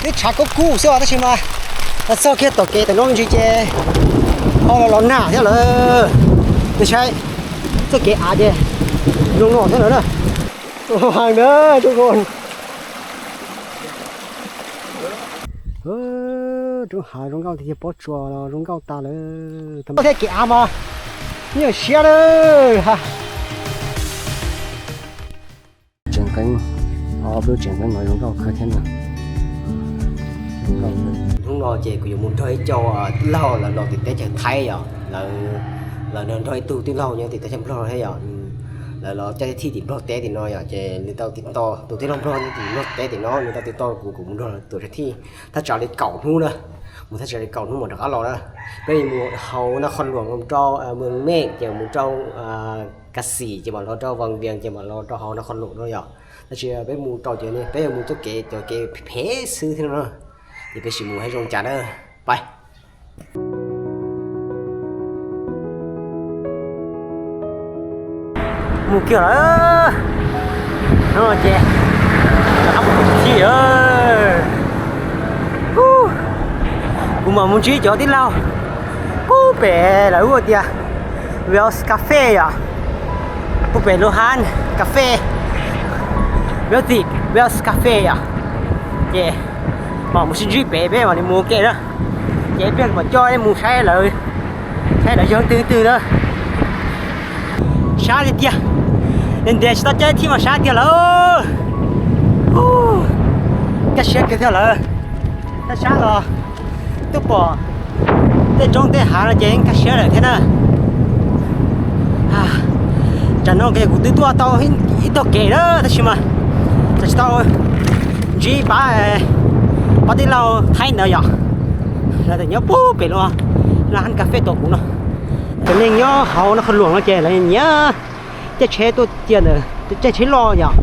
Twb tshav kub kub xwb os, tab sis mas txog kiag tom kev tom no me ntsis ces ho los los nag thiab lawm. Nej saib, txoj kev av ces zoo no thiab lawm na. Heev na, roob hav zoo nkauj tiag tiag, pob tsuas los zoo nkauj tas lawm. Thiab kev av mas nyuaj siab lawm. Tseem qeeb, ob lub tseem qeeb no zoo nkauj kawg thiab na. Hnub no ces kuv yuav mus nrog ib co tij laug lawv los tim teb chaws Thaib yom, lawv nrog ib tug tij laug nyob tim teb chaws Nplog thiab yom. Lawv los caij thij tim Nplog teb tim no yom, ces nws tau tiv toj, tus tij laug Nplog nyob tim Nplog teb tim no, nws tau tiv toj kuv, kuv mus nrog lawv tuaj caij thij thaj tsam li kaum hnub na, mus thaj tsam li kaum hnub mam rov qab los na. Peb yuav mus hauv Naj Qhoj Luam, mus rau Mws Mej, ces mus rau Kas Xim, ces mam los rau Vaj Vias, ces mam los rau hauv Naj Qhoj Luam no yom. Tab sis peb mus rau cov, peb yuav mus txoj kev, cov kev phem xwb thiab no, ces peb sim mus saib zoo cas na. Pais. Mus kiag lawm. No ces rov qab mus txoj kev thij. Kuv mam mus ntsib cov tij laug pub pem lawv hu tias Wells Cafe yom, pub pem lub hab cà phê, Wealthy Wells Cafe yom. Ces mam mus sib ntsib pem, peb mam li mus ua ke na. Ces ib pliag mam coj nej mus saib lawv, saib lawv yog twg twg na. Sab li tiag, ntiag ntiag tsis tau caij thij mas sab tiag lawm. Kaj siab kawg thiab lawm. Sab sab los twb pom tej roob tej hav no ces yeej kaj siab lawm thiab na. Tsam no ces kuv twb tuaj tau ib tog kev na tab sis mas tsis tau ntsib pab, pab tij laug Thaib ntawd yom. Lawv nyob pub pem lub hab cà phê tom kuv no. Cov neeg nyob hauv Naj Qhoj Luam no ces lawv nyiam caij tsheb tuaj cia ntawm, caij tsheb loj yom,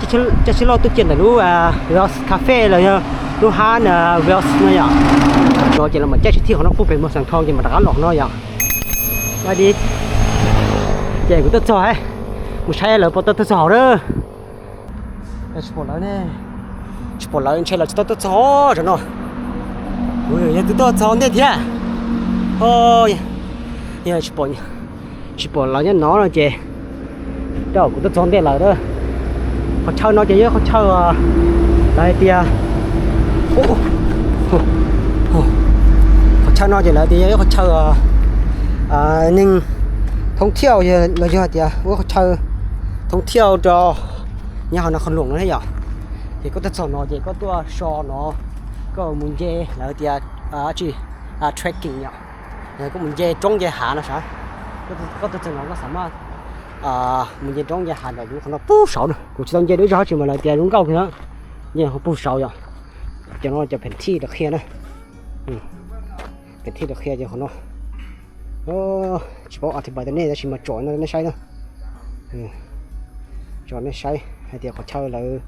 caij tsheb loj tuaj cia ntawm lub Wells Cafe los yog lub hab Wells no yom. No ces los mam caij tsheb thij qhov no pub pem Muag Xeem Thoo ces mam rov qab los no yom. Ces kuv tuaj txog, mus saib lawv puas tau tuaj txog hauv na. Tsis pom lawv, ntshe lawv tsis tau tuaj txog tam no. Yog tus tuaj txog ntej thiab. Yog tsis pom lawv nyob no no ces rau kuv tuaj txog ntej lawm. Qhov chaw no ces yog qhov chaw lawv hais tias, qhov chaw no ces lawv tias yog ib qhov chaw neeg thoob thiauj los yog tias ua qhov chaw thoob thiauj rau nyob hauv Naj Qhoj Luam no thiab yom. Ces koj tuaj txog no ces koj tuaj so no, koj mus nce lawv tias tsis, trekking yom, koj mus nce roob nce hav no sav. Koj tuaj txog no koj xam maj mus nce roob nce hav ntawm lub qhov no puag saud na. Kuv tsis tau nce dua ib zaug tsis mas lawv tias zoo nkauj kawg, nce qhov puag saud yom. Cov no cov pheem thij rau qhia na, pheem thij rau qhia ces qhov no. Tsis paub artibai tau nej tab sis mas tsom no nej saib na. Tsom nej saib hais tias qhov chaw lawv,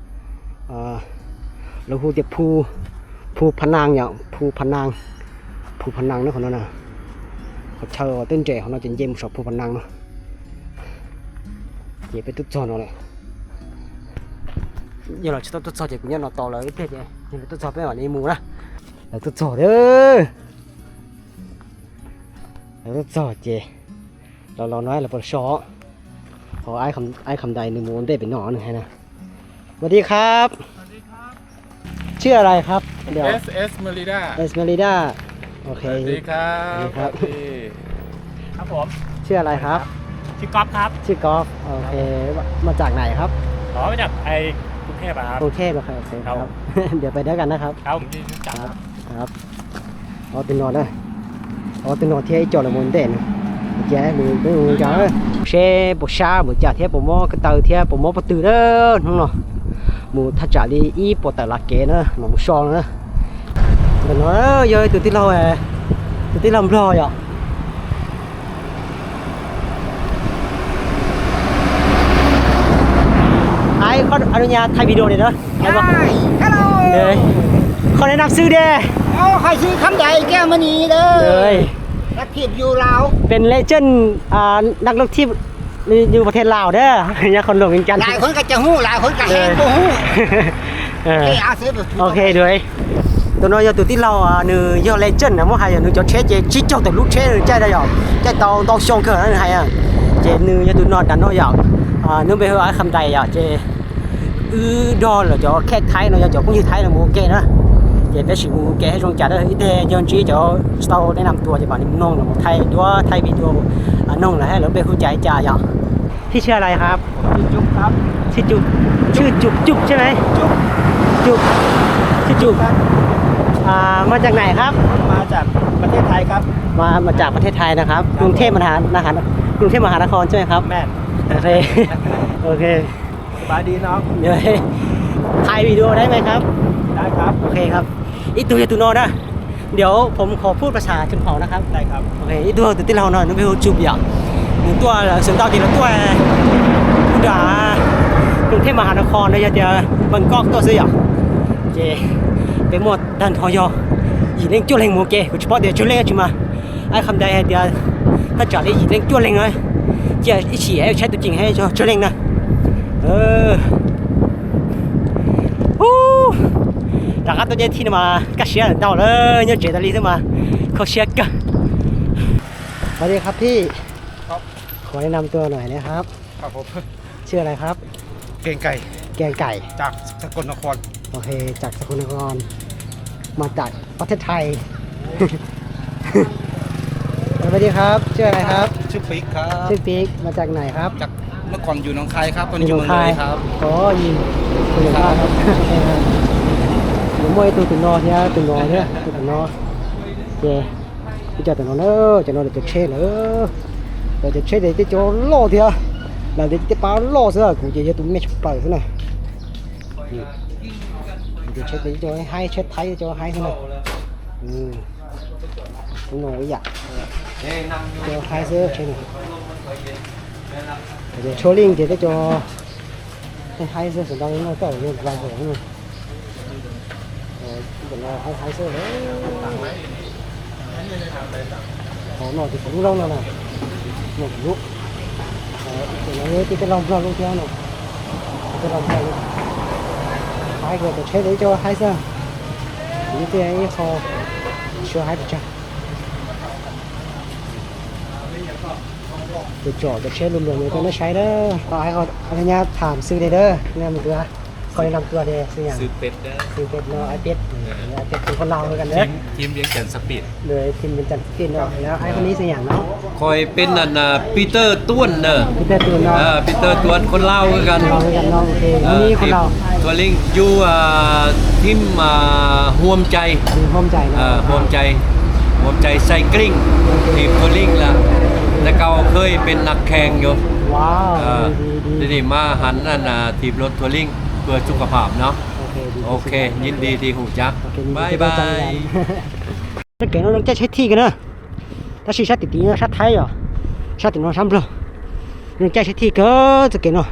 lawv hu tias phu, phu pha naas yom, phu pha naas, phu pha naas na qhov no na. Qhov chaw twb nres qhov no ces nce mus saum phu pha naas no. Ces peb tuaj txog no lawm. Yog lawv tsis tau tuaj txog ces kuv nyob no tos lawv ib pliag ces yog lawv tuaj txog peb mam li mus na. Lawv tuaj txog thiab. Lawv tuaj txog ces los los no lawv puas so. Ho aib kham dais nws mus ua ntej pem no nws hais na. สวัสดีครับ ชื่ออะไรครับ เดี๋ยว เอส เอส เมริดา เอส เมริดา โอเค สวัสดีครับ สวัสดีครับ สวัสดี ครับผม ชื่ออะไรครับ ชื่อกอล์ฟครับ ชื่อกอล์ฟ โอเค มาจากไหนครับ อ๋อ มาจากไอ้กรุงเทพฯอะครับ กรุงเทพฯ โอเค โอเค ครับ ครับ เดี๋ยวไปด้วยกันนะครับ ครับ ผมยินดีรู้จักครับ ครับ Ob tug no na, ob tug no thiab ib co lawv mus ntej na. Ces mus peb mus ncav seb puas sab mus cas thiab puas mob ko taw thiab puas mob pob tw na. Hnub no mus thaj tsam li ib puas tawm las kev na mam mus so no na. Ntawm no yog tus tij laug, tus tij laug Nplog yom. Ai, koj อนุญาต ถ่ายวิดีโอ หน่อยนะ Hello. Koj แนะนำชื่อดิ Ôi, khai sư khám đài kia mà nhỉ đó. Đặc biệt dù Lào. เป็น legend อ่า นักท่องเที่ยวอยู่ประเทศลาวเด้อ ยังคนหลงยังจัน Lại khuôn cả chả hũ, lại khuôn cả hên cô hũ. Ê, à, xếp vào. Ok, đuổi. Tus no yog tus tij laug, nws yog legend na, muab hais yog nws cov tsheb ces tsib caug tawm lub tsheb nws caij na yom, caij tau ntau xyoo kawg nws hais. Ces nws yog tus no nram no yom, nws npe hu Ais Kham Dais yom, ces wb nrog lawv cov kheej Thaib no yog cov phooj ywg Thaib no mus ua ke na. Ces peb sim mus ua ke hab zoo cas ib teg yog ntsib cov tsis tau neej nam tuas ces mam li mus noog lawv mus thaij duab thaij video, noog lawv hab lawv npe hu cas li cas yom.พี่ชื่ออะไรครับ ชื่อจุ๊บครับ ชื่อจุ๊บ ชื่อจุ๊บจุ๊บใช่ไหม จุ๊บ จุ๊บ ชื่อจุ๊บ ครับ อ่า มาจากไหนครับ มาจากประเทศไทยครับ มา มาจากประเทศไทยนะครับ ครับ กรุงเทพมหานคร กรุงเทพมหานครใช่ไหมครับ แม่น โอเค โอเค สบายดีน้อง เดี๋ยว ถ่ายวิดีโอได้ไหมครับ ได้ครับ โอเคครับ Ib tug yog tus no na. เดี๋ยวผมขอพูดภาษาชนเผ่านะครับ ได้ครับ Ok, ib tug tus tij laug no nws npe hu Tsum yom. Nws tuaj lawv sawv ntau ces lawv tuaj nram Kruv Thej Mas Has Nas Khos no yog tias Bangkok tuaj xwb yom. Ces peb muaj tag nrho yog yim leej cuaj leeg mus ua ke, kuv tsis paub tias tsawg leej tsis mas. Ais Kham Dais hais tias thaj tsam li yim leej cuaj leeg na, cia ib chim tshaib tus ceem tsawg leej na. Rov qab tuaj caij thij no mas kaj siab ntau lawm, nyob tsev tas li xwb mas kho siab kawg. สวัสดีครับพี่ ครับ ขอแนะนำตัวหน่อยนะครับ ครับผม ชื่ออะไรครับ เกรียงไกร เกรียงไกร จากสกลนคร โอเค จากสกลนคร มาจากประเทศไทย สวัสดีครับ ชื่ออะไรครับ ชื่อปิ๊กครับ ชื่อปิ๊ก มาจากไหนครับ จาก เมื่อก่อนอยู่หนองคายครับ ตอนนี้อยู่เมืองเลยครับ อ๋อ อยู่ อยู่หนองคายครับ ครับ Muaj ib tug tus no thiab, tus no thiab, tus no. Ces ib co tus no na, cov no lawv cov tsheb lawm. Lawv cov tsheb ces tej co loj thiab, lawv tej pab loj xwb, kuv ces yog tus me tshaj plaws xwb na. Cov tsheb ces cov haib, tsheb Thaib cov haib xwb na. Ub no ib yam, cov haib xwb tsheb no. Cov tshua leej ces tej cov haib xwb, sawv ntau no coj los yog driver no. Cov no haib haib xwb. Qhov no ces kuv lub loj no na, no kuv lub. Ces no yog tej tej laug nplog lub thiab no, tej laug nplog lub. Haib, cov tsheb ces ib co haib xwb. Kuv lub thiaj ib qho tsis haib pes tsawg. Ces tsom cov tsheb luag luag no rau nej saib na. Nyab tham xwb li na, nej mus tus, koj li năm tuổi, xưng nhang? Xưng Pet no, Ais Pet. Ais Pet, tus koj laus kag na. Phim Viếng Chàn Xà Pit no, Ais koj ni xưng nhang no? Koj peb na, Peter Tuan na. Peter Tuan no, Peter Tuan, คนลาวคือกัน คนลาวคือกัน no, ok. Ni คนลาว Tuan Ling, you are team Huam Chai. Huam Chai no, Huam Chai, Huam Chai Cycling, ทีม Tuan Ling ละ แต่เก่าเคยเป็นนักแข่งอยู่ Wow, เดี๋ยวนี้มาหันนั่นน่ะ ถีบรถทัวริงเพื่อสุขภาพเนาะ โอเค ยินดีที่รู้จัก บ๊ายบาย Txoj kev no zoo caij tsheb thij kawg na, tab sis sab tim tid no sab Thaib yom, sab tim no sab Nplog. Zoo caij tsheb thij kawg txoj kev no,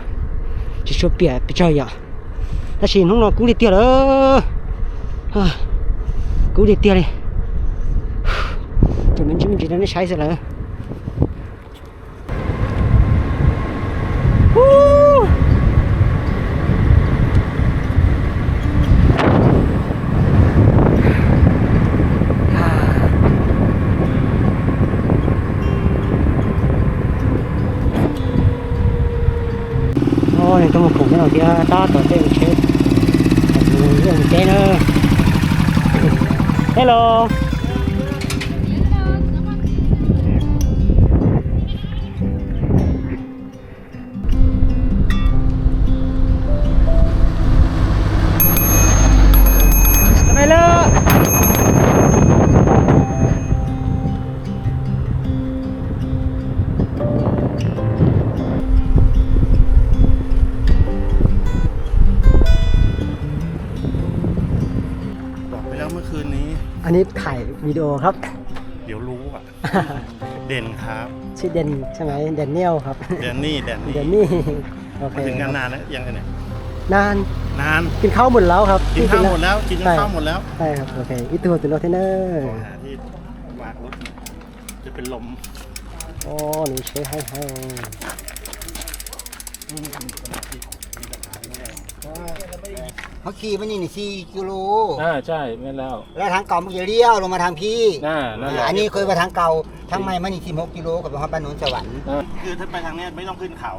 tsis tshua piam pes tsawg yom, tab sis hnub no kub tiag tiag lawm, kub tiag tiag li. Cov me ntsis me ntsis rau nej saib xwb lawm. Nws tuaj mus khoom nyob no thiab tab tom tej tsheb, mus teb na. Hello. Bỏไปแล้วเมื่อคืนนี้ อันนี้ถ่ายวิดีโอครับ เดี๋ยวรู้อ่ะ เด่นครับ ชื่อเด่นใช่ไหม Daniel ครับ แดนนี่ แดนนี่ Danny โอเค มาถึงงานนานแล้วยังไงเนี่ย นาน นาน กินข้าวหมดแล้วครับ กินข้าวหมดแล้ว กินข้าวหมดแล้ว ใช่ครับ โอเค ib tug tus no thiab na. ขอหาที่วางรถหน่อย จะเป็นลม Nws tsheb haib haib. เขาขี่มานี่นี่สี่กิโล อ่า ใช่ แม่นแล้ว แล้วทางเก่ามันจะเลี้ยวลงมาทางพี่ อ่า นั่นแหละ อันนี้เคยไปทางเก่า ทางใหม่มานี่สิบหกกิโล ก็ไปฮอดบ้านโนนสวรรค์ อ่า คือถ้าไปทางเนี้ยไม่ต้องขึ้นเขา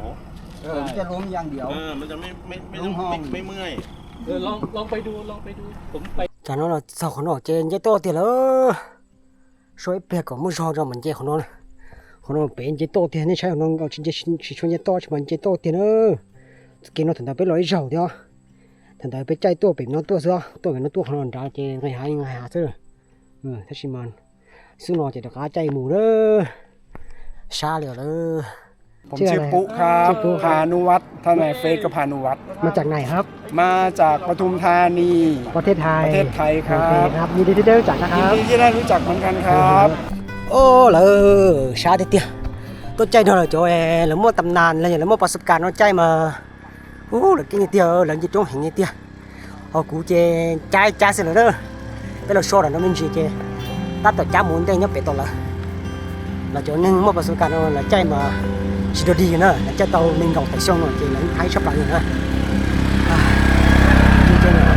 เออ มันจะล้มอย่างเดียว เออ มันจะไม่ ไม่ ไม่ต้อง ล้มห้อง ไม่ ไม่เมื่อย เออ ลอง ลองไปดู ลองไปดู ผมไป Tam no los txog qhov no ces nce toj tiag lawm. Soj ib pliag kom muaj zog rau mas nce qhov no. Qhov no pem nce toj tiag, nej saib qhov no nkaus tsis nce, tsis tshua nce toj tsis mas nce toj tiag na. Kev no thaum ntawd peb los ib zaug thiab. Thaum ntawd peb caij tuaj pem no tuaj xwb, tuaj pem no tuaj qhov no nrad ces nqis hav nqis hav xwb. Tab sis mas xub no ces rov qab caij mus lawm. Sab li lawm. ผมชื่อปุ๊ครับ ชื่อปุ๊ครับ พานุวัฒน์ ถ้าในเฟซก็พานุวัฒน์ มาจากไหนครับ มาจากปทุมธานี ประเทศไทย ประเทศไทยครับ โอเคครับ ยินดีที่ได้รู้จักนะครับ ยินดีที่ได้รู้จักเหมือนกันครับ Ub, lawv sab tiag tiag. Tuaj caij nrog lawv cov lawv muaj tam nas los yog lawv muaj pas sab kas no caij mas, ub, lawv keej tiag, lawv nce coob heev tiag. Ho kuv ces cab cab xwb lawm na. Peb los so ntawm no me ntsis ces tab tom cab mus ua ntej nyob pem tom lawv. Lawv cov neeg muaj pas sab kas no lawv caij mas tsis dog dig na, lawv caij tau nees nkaum tawm xyoo no ces lawv haib tshaj plaws li na.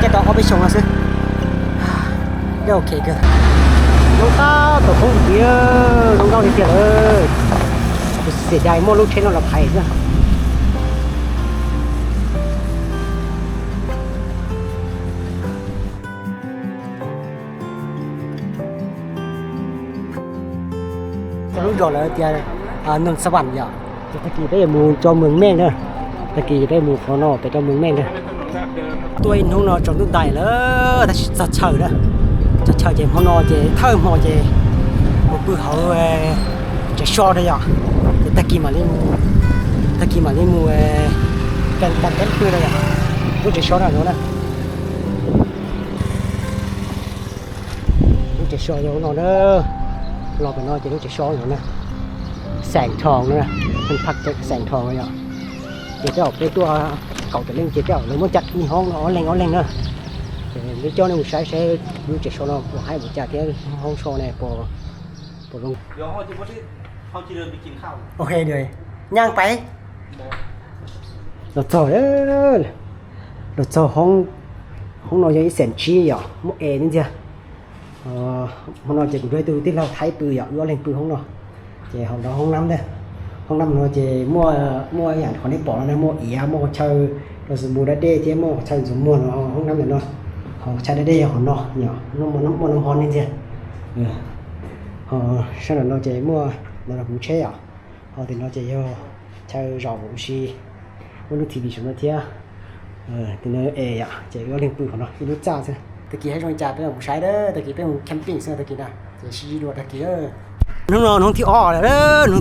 Caij tau ob peb xyoo no xwb. Dej ok kawg. Zoo tab tom poob tiag, zoo nkauj li tiag lawm. Xiam dais muaj lub tsheb no los phais xwb. Lub zos lawv tias Noos Xas Vam yom. Tag kis peb yuav mus rau Mees Meej na. Tag kis peb mus qhov no pem rau Mees Meej na. Tuaj ib hnub no tsaus ntuj ntais lawm tab sis txog chaw na. Txog chaw ces hmo no ces thawj hmo ces mus pw hauv tsev so rau yom. Ces tag kis mam li mus, tag kis mam li mus kas teb pw rau yom. Lub tsev so no na. Lub tsev so yog no na. Los pem no ces lub tsev so no na. Xeem Thoo na, phaj Xeem Thoo yom. Ces tej zaum peb tuaj kaum tawm leej ces tej zaum lawv muab cab ib hoob no ob leeg ob leeg na. Ces peb coj nej mus saib saib lub tsev so no puas haib npaum cas thiab hoob so ne puas zoo. Ok, nyaj pais. Los txog, los txog hoob, hoob no yog ib xeem tsib yom, muaj es ntxiag. Hmo no ces kuv nrog ib tug tij laug Thaib pw yom, wb ob leeg pw hoob no. Ces hauv no hoob nab ntag. Hoob nab no ces muaj, muaj yam qhov nej pom no na, muaj iav, muaj qhov chaw los mus da dej thiab muaj qhov chaw ntxuav muag no, hoob nab ntawm no. Qhov chaw da dej yog qhov no, muaj nab ho ne ntxiag. Ho sab nram no ces muaj ntawm no kuv tsheb yom. Ho tim no ces yog chaw zaum ua si, muaj lub T V saum no thiab. Tim no es yom, ces wb ob leeg pw qhov no ib lub txaj xwb. Tag kis haib zoo li cas peb mam mus saib, tag kis peb mus camping xwb tag kis na, ces sib ntsib dua tag kis. Hnub no hnub thib ob lawm, hnub